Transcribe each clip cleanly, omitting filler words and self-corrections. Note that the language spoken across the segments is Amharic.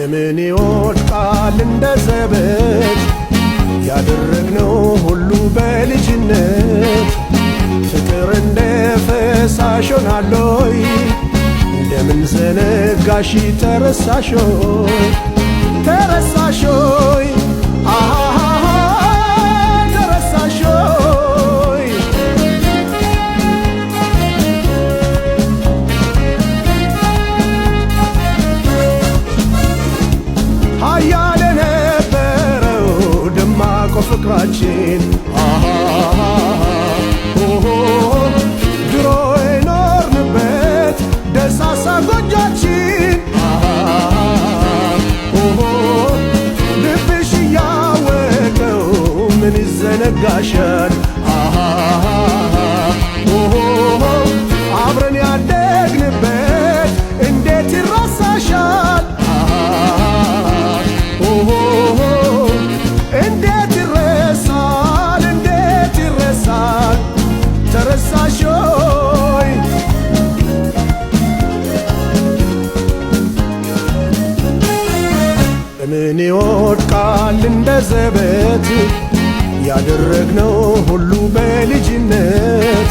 እንደምን ይወድቃል እንደ ዘበት ያደረግነው ሁሉ በልጅነት ፍቅር እንደ ፈሳሽ ሆናለይ እንደምን ዘነጋሽ ተረሳሾይ ተረሳሾይ አሃ ተረሳሾይ ኃያል የነበረው ደማቁ ፍቅራችን አሃ ኦሆ ድሮ የኖርንበት ደሳሳ ጎጇችን አሃ ኦሆ ልብሽ እያወቀው ምን ይዘነጋሻል አሃ ኦሆ አብረን ያደግንበት እንዴት ይረሳሻል አሃ ኦሆ እንዴት ይረሳል እንዴት ይረሳል ተረሳሾይ እምን ይወድቃል እንደ ዘበት ያደረግነው ሁሉ በልጅነት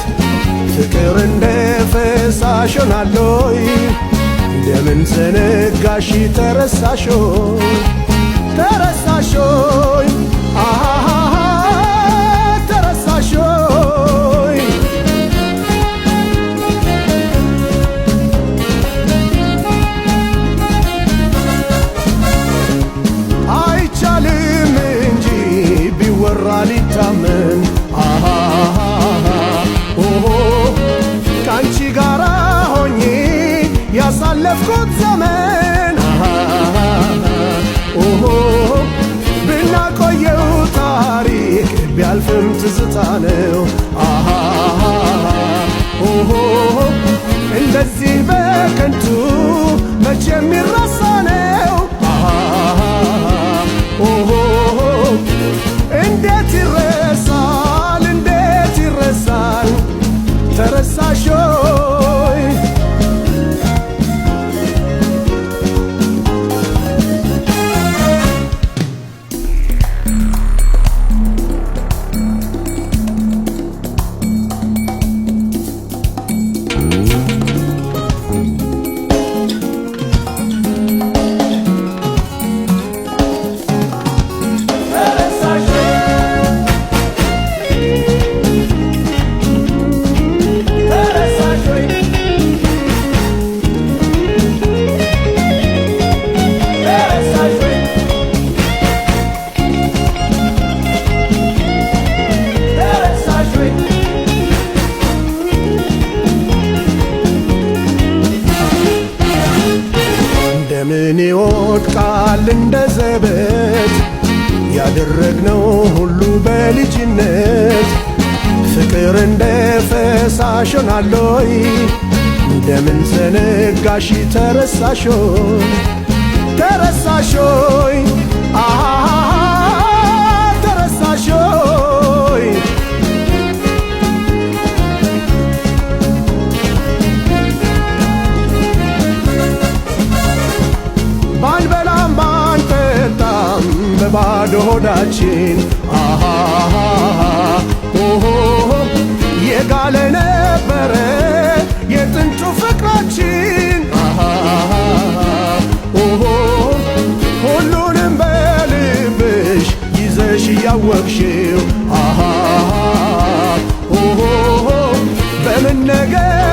ፍቅር እንደ ፈሳሽ ሆናለይ እንደምን ዘነጋሽ ተረሳሾይ ተረሳሾይ አሃ ተረሳሾይ አይቻልም እንጂ ቢወራ ሊታመን አሃ ኦሆ ከአንቺ ጋራ ሆኜ ያሳለፍኩት ዘመን አሃ ኦሆ ብናቆየው ታሪክ ቢያልፍም ትዝታ ነው አሃ ኦሆ እንደዚህ በከንቱ መቼ የሚረሳ ነው አሃ ኦሆ እንዴት ይረሳል እንዴት ይረሳል ተረሳሾይ እንደምን ይወድቃል እንደ ዘበት ያደረግነው ሁሉ በልጅነት ፍቅር እንደ ፈሳሽ ሆናለይ እንደምን ዘነጋሽ ተረሳሾይ ተረሳሾይ አሃ ተረሳሾይ ባንበላም ባንጠጣም በባዶ ሆዳችን አሃ ኦሆ የጋለ ነበረ የጥንቱ ፍቅራችን አሃ ኦሆ ሁሉንም በልብሽ ይዘሽ እያወቅሽው አሃ ኦሆ በምን ነገር